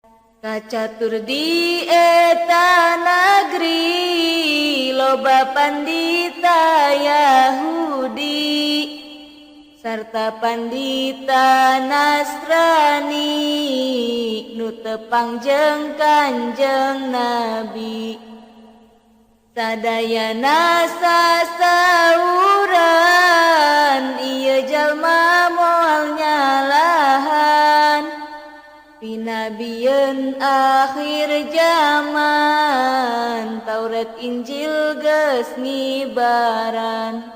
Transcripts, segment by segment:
Kacatur di eta nagri loba pandita Yahudi sarta pandita Nasrani nu tepang jeung Kanjeng Nabi. Sadayana sasauran, "Ieu jalma moal nyalahan pinabieun akhir zaman, Taurat Injil geus ngibaran."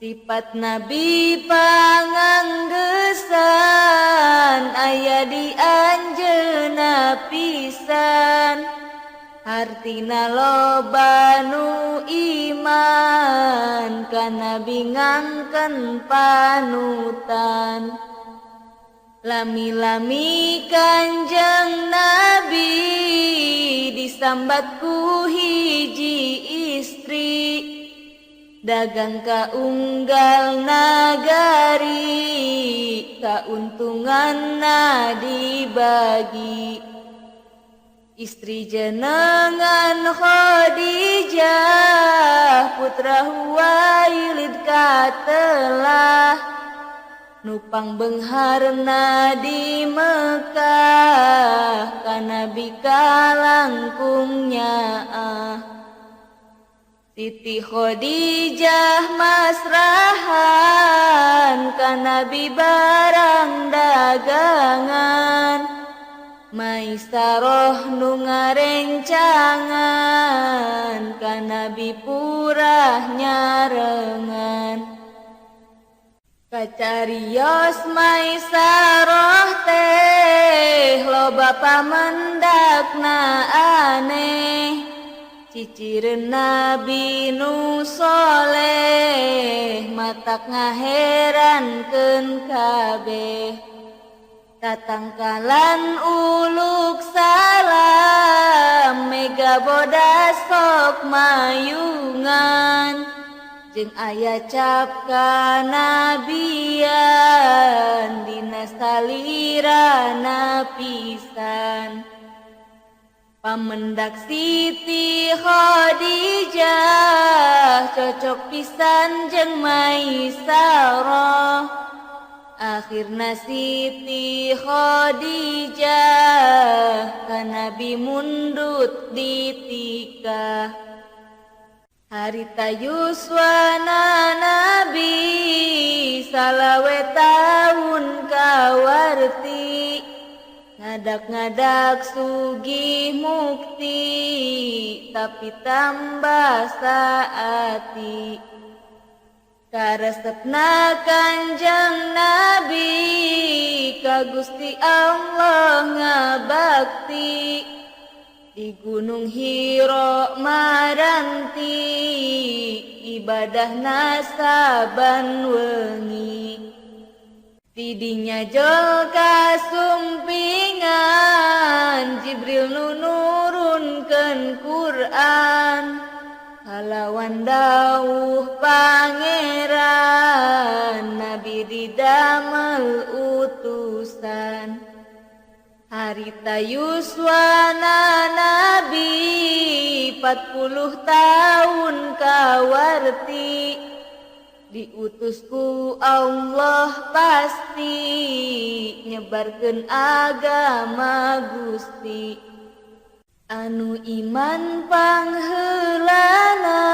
Sifat Nabi panganggesan aya di anjeunna pisan, hartina loba nu iman ka Nabi, ngangken panutan. Lami-lami Kanjeng Nabi disambat ku hiji istri, dagang ka unggal nagari, kauntunganna dibagi. Istri jenengan Khadijah, putra Huwailid katelah, nu pangbeungharna di Mekah, ka Nabi kalangkung nyaah. Siti Khadijah masrahan ka Nabi barang dagangan, Maisaroh nu ngarencangan ka Nabi purah nyarengan. Kacarios Maisaroh teh loba pamendakna aneh, cicireun Nabi nu soleh matak ngaherankeun kabeh. Tatangkalan uluk salam, mega bodas sok mayungan, jeung aya cap kanabian dina salirana pisan. Pamendak Siti Khadijah cocok pisan jeung Maisaroh. Akhirna Siti Khadijah ka Nabi mundut ditikah. Harita yuswana Nabi 25 taun kawarti, ngadak-ngadak sugih mukti tapi tambah saati. Karesepna Kanjeng Nabi ka Gusti Allah ngabakti, di Gunung Hiro maranti ibadahna saban wengi. Tidinya jol kasumpingan Jibril nu nurunkeun Quran kalawan dawuh Pangeran, Nabi didamel utusan. Harita yuswana Nabi 40 tahun kawarti, diutus ku Allah pasti nyebarkeun agama Gusti. Anu iman pangheulana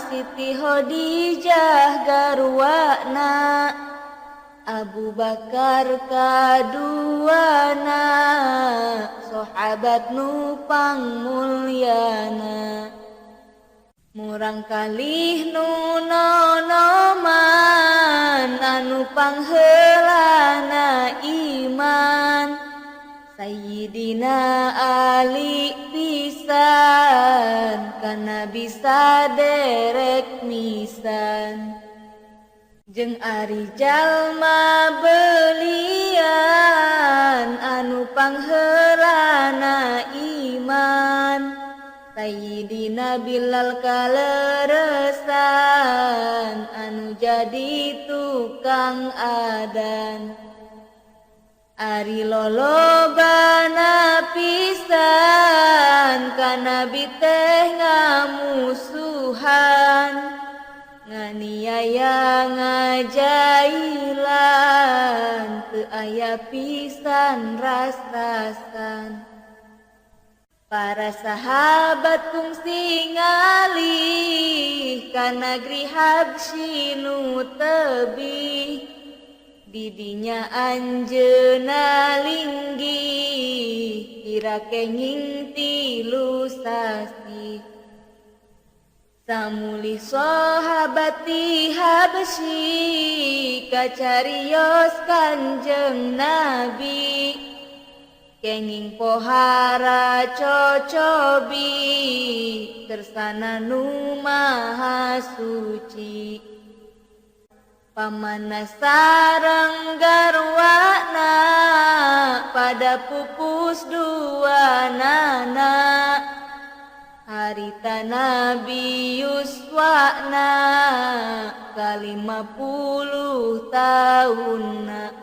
Siti Khadijah garwana, Abu Bakar kaduana, sahabat nu pangmulyana. Murang kalih nu nonoman anu pangheulana iman, Sayyidina Ali pisan kana bisa derek misan, jeung ari jalma belian anu pangheulana iman, Sayyidina Bilal kaleresan anu jadi tukang adan. Ari lolobana pisan ka nabi teh ngamusuhan, nganiaya, ngajailan, teu aya pisan ras-rasan. Para sahabat kungsi ngalih ka nagri Habsyi nu tebih. Didinya anjeunna linggih kira kenging 3 sasih. Samulih sahabat ti Habsyi, kacarios Kanjeng Nabi, kenging pohara cocobi kersana nu maha suci. Pamanna sareng garwana pada pupus duanana. Harita Nabi yuswana ka-50 taunna.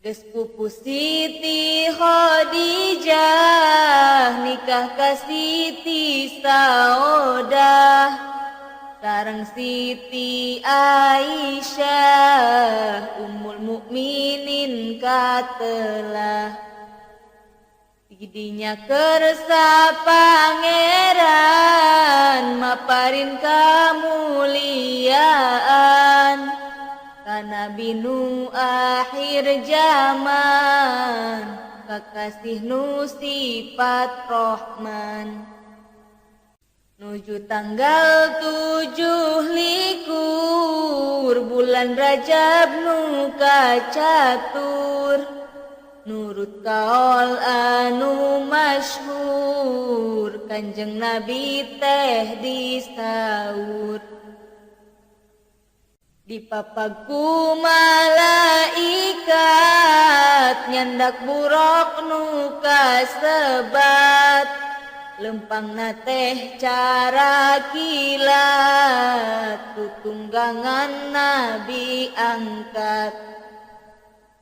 Geus pupus Siti Khadijah, nikah ka Siti Saodah sareng Siti Aisyah, Ummul Mukminin katelah. Didinya kersa pangeran maparin kamuliaan ka nabi nu akhir zaman, kakasih nu sifat Rohman. Nuju tanggal 27 bulan Rajab nu kacatur, nurut kaol anu masyhur, Kanjeng Nabi teh disaur, dipapag ku malaikat, nyandak buraq nu kasebat, lempangna teh cara kilat, tutunggangan Nabi angkat.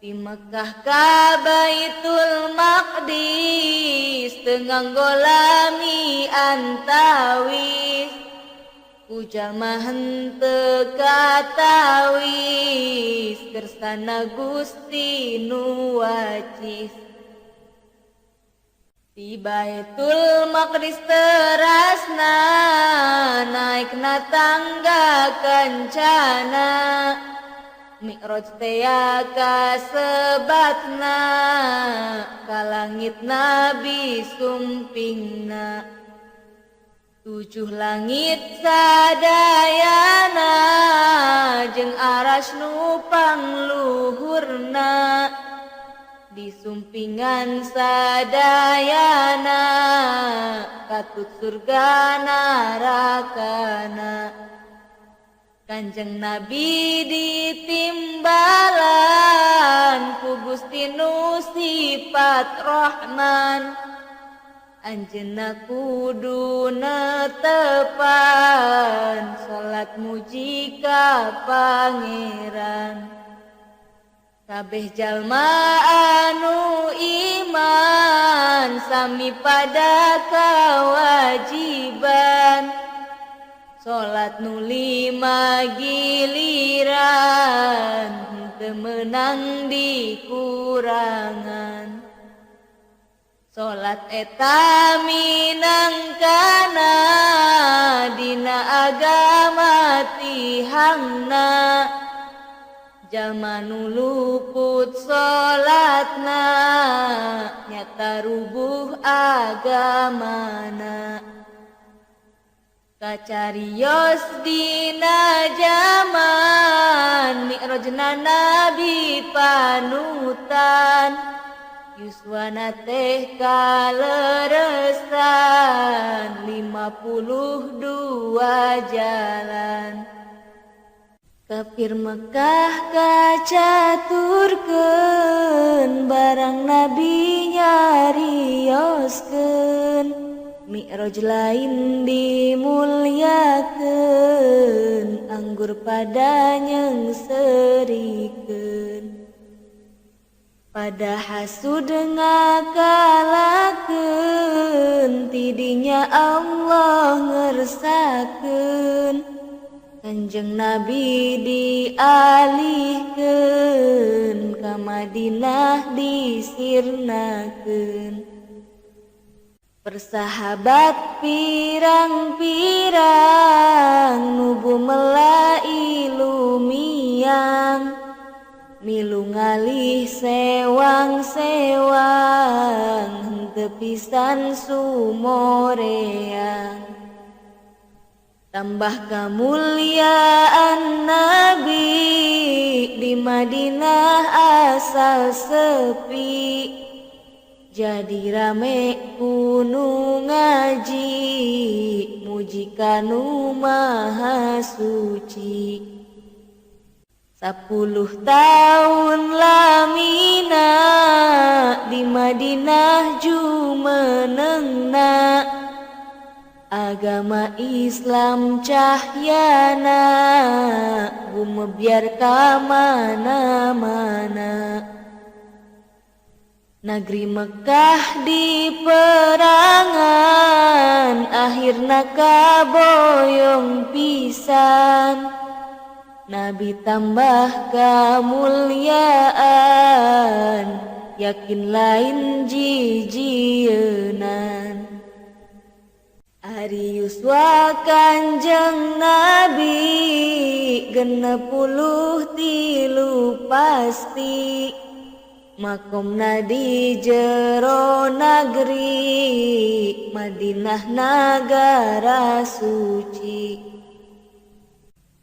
Di Mekah ka Baitul Maqdis teu nganggo lami antawis, ku jalma henteu katawis, kersana Gusti nu wacis. Di Baitul Maqdis terasna naikna tangga kencana, Mi'raj tea kasebatna, ka langit Nabi sumpingna. Tujuh langit sadayana jeung aras nu pangluhurna, disumpingan sadayana, katut surga narakana. Kanjeng Nabi ditimbalan ku Gusti nu sifat Rahman. Anjeunna kudu netepan salat muji ka Pangeran. Kabeh jalma anu iman sami pada kawajiban salat nu lima giliran, teu meunang dikurangan. Salat eta minangkana dina agama tihangna. Jalma nu luput salatna nyata rubuh agamana. Kacarios dina jaman Mi'rajna Nabi panutan, yuswana teh kaleresan 52 jalan. Kafir Mekah kacaturkeun barang Nabi nyarioskeun, Mi'raj lain dimulyakeun, anggur pada nyeungseurikeun. Pada hasud ngakalakeun, tidinya Allah ngersakeun. Kanjeng Nabi dialihkeun ka Madinah disirnakeun. Persahabat pirang-pirang nu bumela ilumiang, milu ngalih sewang-sewang, henteu pisan sumoreang. Tambah kemuliaan Nabi di Madinah asal sepi, jadi rame ku nu ngaji muji kanu maha suci. 10 tahun lamina di Madinah jumenengna, agama Islam cahyana gumebyar ka mana-mana. Negeri Mekah di perangan, akhirna kaboyong pisan. Nabi tambah kemuliaan, yakin lain jijienan. Ari yuswa Kanjeng Nabi 63 pasti, makomna di jero nagri Madinah nagara suci.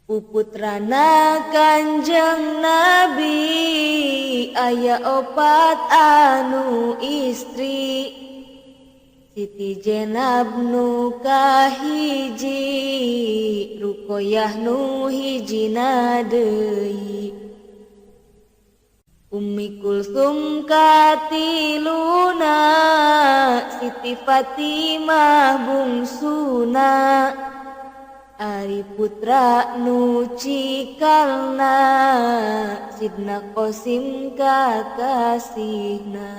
Puputrana Kanjeng Nabi aya opat anu istri, Siti Jenab nu kahiji, Ruqoyah nu hijina deui, Ummi Kulsum katiluna, Siti Fatimah bungsuna. Ari putra nu cikalna, Sidna Qasim kakasihna.